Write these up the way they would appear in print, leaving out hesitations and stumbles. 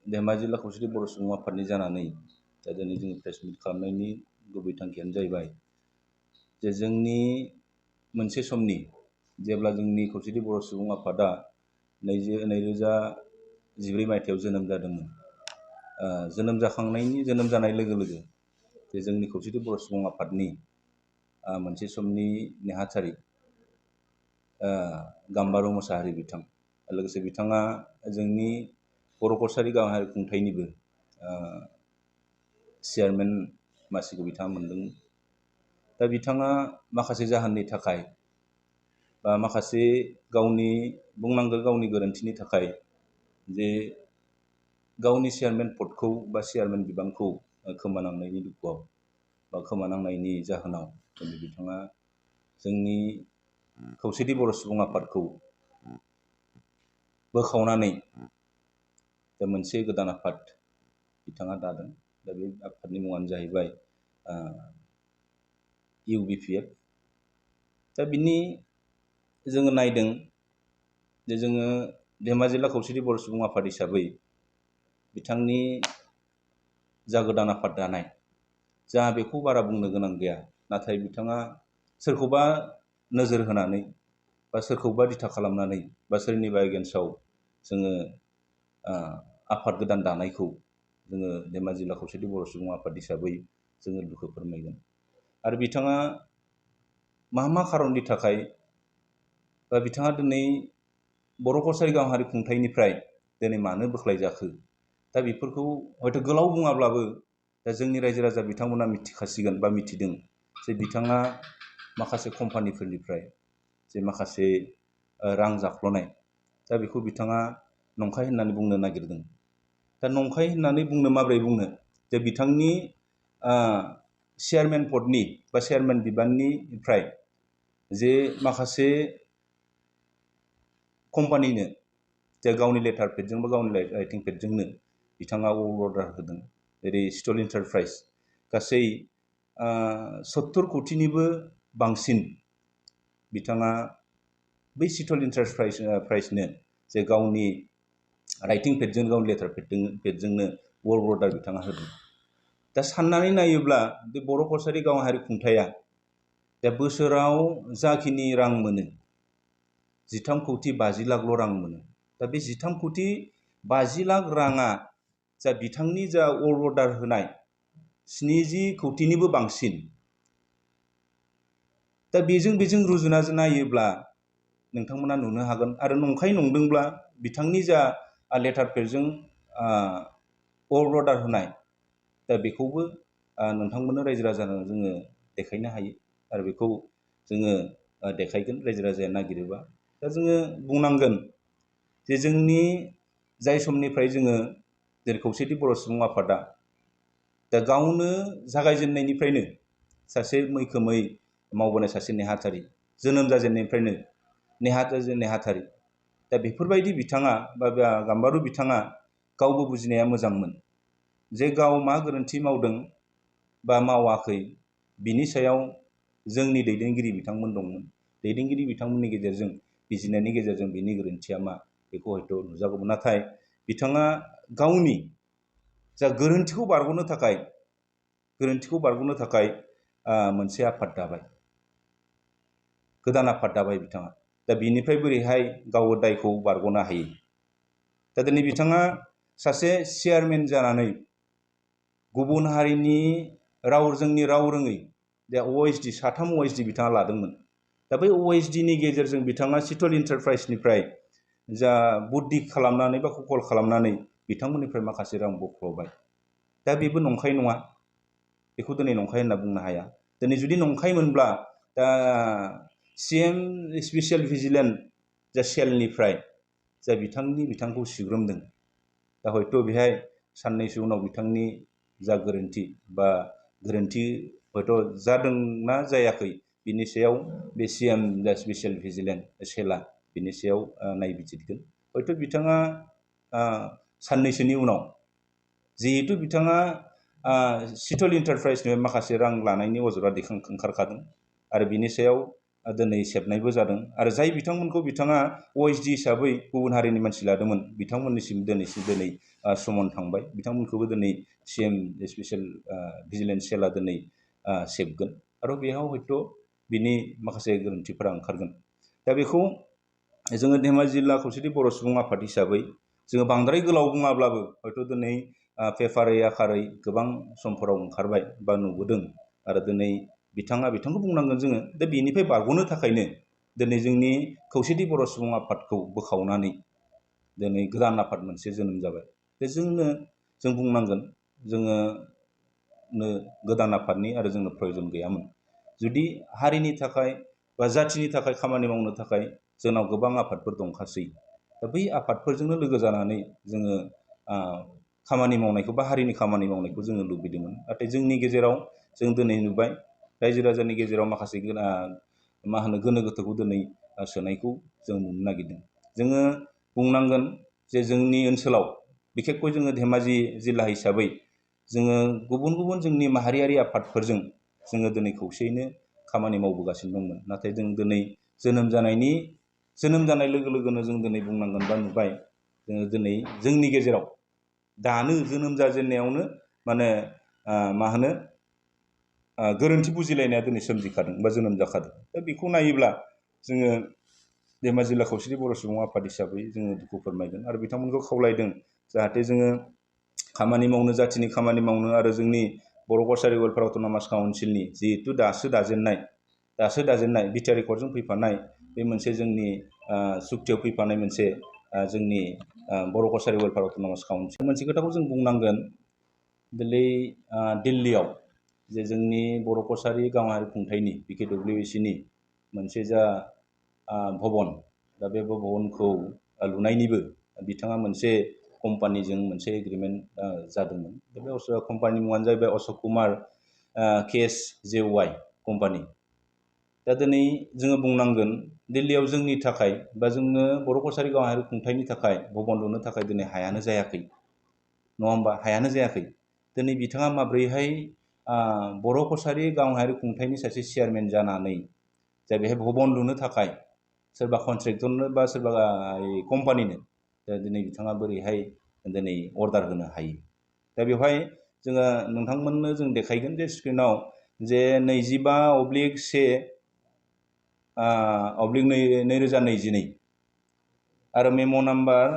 धेमाजि जिल्ला खौसेथि बर' सुबुं आफादनि जानानै दा दिनै जोङो प्रेस मिट खालामनायनि गुबै थांखियानो जाहैबाय जे जोंनि मोनसे समनि जेब्ला जोंनि खौसेथि बर' सुबुं आफादा 2014 मायथाइयाव जोनोम जादोंमोन। जोनोम जानाय लोगो लोगो जे जोंनि खौसेथि बर' सुबुं आफादनि मोनसे समनि नेहाथारि गाम्बारु मोसाहारि बिथां, लोगोसे बिथाङा जोंनि बर' कसारि गाहाय खुंथाइनिबो चेयारमेन मासिखौ बिथाङा मोनदों। दा बिथाङा माखासे जाहोननि थाखाय बा माखासे गावनि गोरोन्थिनि थाखाय जे गावनि चेयारमेन पदखौ बा चेयारमेन बिबानखौ खोमानांनायनि दुखुआव बा खोमानांनायनि जाहोनाव दिनै बिथाङा जोंनि खौसेथि बर' सुबुं आफादखौ बोखावनानै दा मोनसे गोदान आफाद बिथाङा दादों। दा बे आफादनि मुङानो जाहैबाय UBPF। दा बिनि जोङो नायदों जे जोङो धेमाजि जिल्ला खौसेथि बर' सुबुं आफाद हिसाबै बिथांनि जा गोदान आफाद दानाय जोंहा बेखौ बारा बुंनो गोनां गैया। नाथाय बिथाङा सोरखौबा नोजोर होनानै बा सोरखौबा दिथा खालामनानै बा सोरनिबा एगेन्स्टआव जोङो आफाद गोदान दानायखौ जोङो धेमाजि जिल्ला खौसेथि बर' सुबुं आफाद हिसाबै जोङो दुखु फोरमायगोन। आरो बिथाङा मा खारननि थाखाय बा बिथाङा दिनै बर' कसारि गाहाय खुंथाइनिफ्राय दिनै मानो बोख्लाय जाखो, दा बेफोरखौ हयथ' गोलाव बुङाब्लाबो दा जोंनि रायजो राजा बिथांमोना मिथिखासिगोन बा मिथिदों जे बिथाङा माखासे कम्पानिफोरनिफ्राय जे माखासे रां जाख्ल'नाय, दा बेखौ बिथाङा नंखाय होननानै बुंनो नागिरदों। दा नंखाय होननानै बुंनो माबोरै बुंनो, जे बिथांनि चेयारमेन पदनि बा चेयारमेन बिबाननिफ्राय जे माखासे कम्पानिनो जे गावनि लेटार पेडजों बा गावनि राइटिं पेडजोंनो बिथाङा अर्डार होदों। जेरै स्टल इन्टारप्राइज गासै 70 कौटिनिबो बांसिन बिथाङा बै स्टल इन्टारप्राइजनो जे गावनि राइटिं पेडजों गावनि लेटार पेडजोंनो वर्क अर्डार बिथाङा होदों। दा साननानै नायोब्ला बे बर' कसारि गाहाय खुंथाइया दा बोसोराव जाखिनि रां मोनो 13 कौटि 50 लाखल' रां मोनो। दा बे 13 कौटि 50 लाख राङा जा बिथांनि जा वर्क अर्डार होनाय 70 कौटिनिबो बांसिन। दा बेजों रुजुना नायोब्ला नोंथांमोना नुनो हागोन। आरो नंखाय नंदोंब्ला बिथांनि जा लेटार पेडजों वर्क अर्डार होनाय, दा बेखौबो नोंथांमोननो रायजो राजानो जोङो देखायनो हायो आरो बेखौ जोङो देखायगोन रायजो राजाया नागिरोबा। दा जोङो बुंनांगोन जे जोंनि जाय समनिफ्राय जोङो जेरै खौसेथि बर' सुबुं आफादा दा गावनो जागायजेननायनिफ्रायनो सासे मैखोमै मावबोनाय सासे नेहाथारि, जोनोम जाजेननायनिफ्रायनो नेहाथारि, दा बेफोरबायदि बिथाङा बा गाम्बारु बिथाङा गावबो बुजिनाया मोजांमोन जे गाव मा गोरोन्थि मावदों बा मावाखै बिनि सायाव जोंनि दैदेनगिरि बिथांमोन दंमोन। दैदेनगिरि बिथांमोननि गेजेरजों बिजिरनायनि गेजेरजों बिनि गोरोन्थिया मा बेखौ हयथ' नुजागौमोन। नाथाय बिथाङा गावनि जा गोरोन्थिखौ बारग'नो थाखाय मोनसे आफाद दाबाय, गोदान आफाद दाबाय बिथाङा। दा बिनिफ्राय बोरैहाय गाव दायखौ बारग'नो हायो? दा दिनै बिथाङा सासे चेयारमेन जानानै गुबुन हारिनि जोंनि राव रोङै दा OSD 3 OSD बिथाङा लादोंमोन। दा बै OSDनि गेजेरजों बिथाङा स्टल इन्टारप्राइजनिफ्राय जा बुद्धि खालामनानै बा कल खालामनानै बिथांमोननिफ्राय माखासे रां बख'बाय। दा बेबो नंखाय नङा, बेखौ दिनै नंखाय होनना बुंनो हाया। दिनै जुदि नंखाय मोनब्ला दा CM स्पेसियेल भिजिलेन्स जा सेलनिफ्राय जा बिथांखौ सिग्रोमदों, दा हयथ' बेहाय साननैसो उनाव बिथांनि जा गोरोन्थि हयथ' जादोंना जायाखै बिनि सायाव बे CM जा स्पेसियेल भिजिलेन्स सेलआ बिनि सायाव नायबिजिरगोन। हयथ' बिथाङा साननैसोनि उनाव, जिहेतु बिथाङा स्टल इन्टारप्राइजनिफ्राय माखासे रां लानायनि अजरा ओंखारखादों आरो बिनि सायाव दिनै सेबनायबो जादों आरो जाय बिथांमोनखौ बिथाङा OSD हिसाबै गुबुन हारिनि मानसि लादोंमोन बिथांमोननिसिम दिनै समन थांबाय। बिथांमोनखौबो दिनै CM स्पेसियेल भिजिलेन्स सेलआ दिनै सेबगोन आरो बेयाव हयथ' बिनि माखासे गोरोन्थिफोरा ओंखारगोन। दा बेखौ जोङो धेमाजि जिल्ला खौसेथि बर' सुबुं आफाद हिसाबै जोङो बांद्राय गोलाव बुङाब्लाबो हयथ' दिनै पेपारै आखारै गोबां समफोराव ओंखारबाय बा नुबोदों आरो दिनै बिथांखौ बुंनांगोन जोङो दा बेनिफ्राय बारग'नो थाखायनो दिनै जोंनि खौसेथि बर' सुबुं आफादखौ बोखावनानै दिनै गोदान आफाद मोनसे जोनोम जाबाय। जों बुंनांगोन जोङो गोदान आफादनि आरो जोंनो प्रयजन गैयामोन। जुदि हारिनि थाखाय बा जाथिनि थाखाय खामानि मावनो थाखाय जोंनाव गोबां आफादफोर दंखासै। दा बै आफादफोरजोंनो लोगो जानानै जोङो खामानि मावनायखौ बा हारिनि खामानि मावनायखौ जोङो लुबैदोंमोन। नाथाय जोंनि गेजेराव जों दिनै नुबाय रायजो राजानि गेजेराव माखासे गोनो गोथोखौ दिनै सोनायखौ जों नुनो नागिरदों। जोङो बुंनांगोन जे जोंनि ओनसोलाव बिखेखকৈ जोङो धेमाजि जिल्ला हिसाबै जोङो गुबुन गुबुन जोंनि माहारियारि आफादफोरजों जोङो दिनै खौसेयैनो खामानि मावबोगासिनो दंमोन। नाथाय जों दिनै जोनोम जानाय लोगो लोगोनो जों दिनै बुंनांगोन बा नुबाय जोङो दिनै जोंनि गेजेराव दानो जोनोम जाजेननायावनो गोरोन्थि बुजिलायनाया दिनै सोमजिखादों बा जोनोम जाखादों। दा बेखौ नायोब्ला जोङो धेमाजि जिल्ला खौसेथि बर' सुबुं आफाद हिसाबै जोङो दुखु फोरमायदों आरो बिथांमोनखौ खावलायदों जाहाथे जोङो खामानि मावनो जाथिनि खामानि मावनो आरो जोंनि बर' कसारि वेलफेयार अट'नमास काउन्सिलनि जिहेतु दासो दाजेननाय बिटिआर एकर्डजों फैफानाय बे मोनसे जोंनि सुक्तियाव फैफानाय मोनसे जोंनि बर' कसारि वेलफेयार अट'नमास काउन्सिल। मोनसे खोथाखौ जों बुंनांगोन दिल्लीयाव जे जोंनि बर' कसारि गावारि खुंथायनि BKWACनि मोनसे जा भबन दा बे भबनखौ लुनायनिबो बिथाङा मोनसे कम्पानिजों मोनसे एग्रिमेन्ट जादोंमोन। बे कम्पानिनि मुङानो जाहैबाय अशक कुमार KSJY कम्पानि। दा दिनै जोङो बुंनांगोन दिल्लीयाव जोंनि थाखाय बा जोंनो बर' कसारि गावारि खुंथायनि थाखाय भबन लुनो थाखाय दिनै हायानो जायाखै, नङा होमबा? हायानो जायाखै। दिनै बिथाङा माब्रैहाय बर' कसारि गावारि खुंथायनि सासे चेयारमेन जानानै जा बेहाय भबन लुनो थाखाय सोरबा कन्ट्रेक्टरनो बा सोरबा कम्पानिनो दा दिनै बिथाङा बोरैहाय दिनै अर्डार होनो हायो। दा बेवहाय जोङो नोंथांमोननो जों देखायगोन जे स्क्रिनाव जे 25/1/2022 आरो मेम' नाम्बार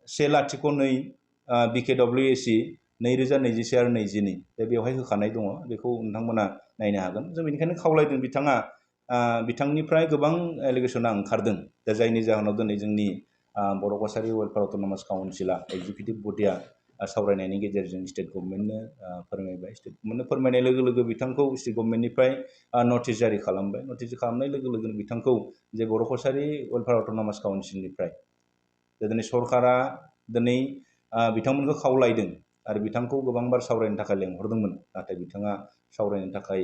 102 BKWAC 2021 आरो 22 दा बेवहाय होखानाय दङ। बेखौ नोंथांमोना नायनो हागोन। जों बेनिखायनो खावलायदों बिथांनिफ्राय गोबां एलिगेसना ओंखारदों। दा जायनि जाहोनाव दिनै जोंनि बर' कसारि वेलफेयार अट'नमास काउन्सिला एक्जिकिउटिभ बडिया सावरायनायनि गेजेरजों स्टेट गभर्नमेन्टनो फोरमायबाय। स्टेट गभर्नमेन्टनो फोरमायनाय लोगो लोगो बिथांखौ स्टेट गभर्नमेन्टनिफ्राय नटिस जारि खालामबाय। नटिस खालामनाय लोगो लोगोनो बिथांखौ जे बर' कसारि वेलफेयार अट'नमास काउन्सिलनिफ्राय दिनै सरकारा दिनै बिथांमोनखौ खावलायदों आरो बिथांखौ गोबांबार सावरायनो थाखाय लेंहरदोंमोन। नाथाय बिथाङा सावरायनो थाखाय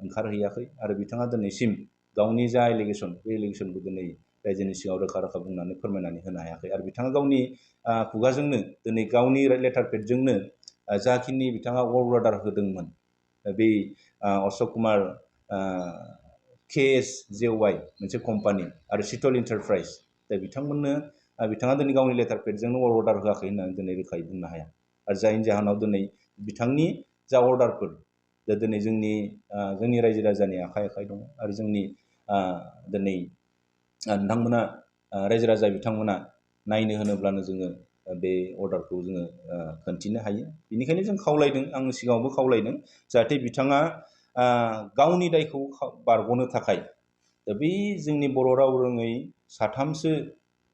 ओंखारहैयाखै आरो बिथाङा दिनैसिम गावनि जा एलिगेसन बे एलिगेसनखौ दिनै रायजोनि सिगाङाव रोखा रोखा बुंनानै फोरमायनानै होनो हायाखै आरो बिथाङा गावनि खुगाजोंनो दिनै गावनि लेटार पेडजोंनो जाखिनि बिथाङा अर्डार होदोंमोन बे अशक कुमार KSJY मोनसे कम्पानि आरो शीतल एन्टारप्राइज दा बिथाङा दिनै गावनि लेटार पेडजोंनो अर्डार होआखै होननानै दिनै रोखायै बुंनो हाया। आरो जायनि जाहोनाव दिनै बिथांनि जा अर्डारफोर दा दिनै जोंनि रायजो राजानि आखाइ दङ आरो जोंनि दिनै नोंथांमोना रायजो राजा बिथांमोना नायनो होनोब्लानो जोङो बे अर्डारखौ जोङो खोन्थिनो हायो। बेनिखायनो जों खावलायदों, आंनि सिगाङावबो खावलायदों जाहाथे बिथाङा गावनि दायखौ बारग'नो थाखाय दा बै जोंनि बर' राव रोङै साथामसो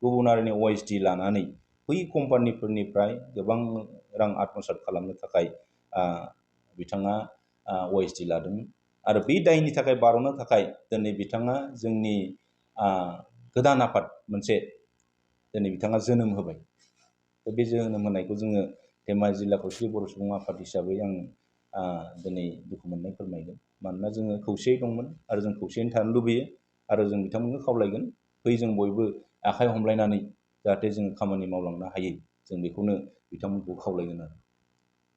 गुबुन हारिनि OSD लानानै बै कम्पानिफोरनिफ्राय गोबां रां आत्मसात खालामनो थाखाय बिथाङा OSD लादोंमोन आरो बे दायनि थाखाय बारग'नो थाखाय दिनै बिथाङा जोंनि गोदान आफाद मोनसे दिनै बिथाङा जोनोम होबाय। बे जोनोम होनायखौ जोङो धेमाजि जिल्ला खौसेथि बर' सुबुं आफाद हिसाबै आं दिनै दुखु मोननाय फोरमायगोन। मानोना जोङो खौसेयै दंमोन आरो जों खौसेयैनो थानो लुबैयो आरो जों बिथांमोनखौ खावलायगोन फै जों बयबो आखाइ हमलायनानै जाहाथे जों खामानि मावलांनो हायो। जों बेखौनो बिथांमोनखौ खावलायगोन आरो।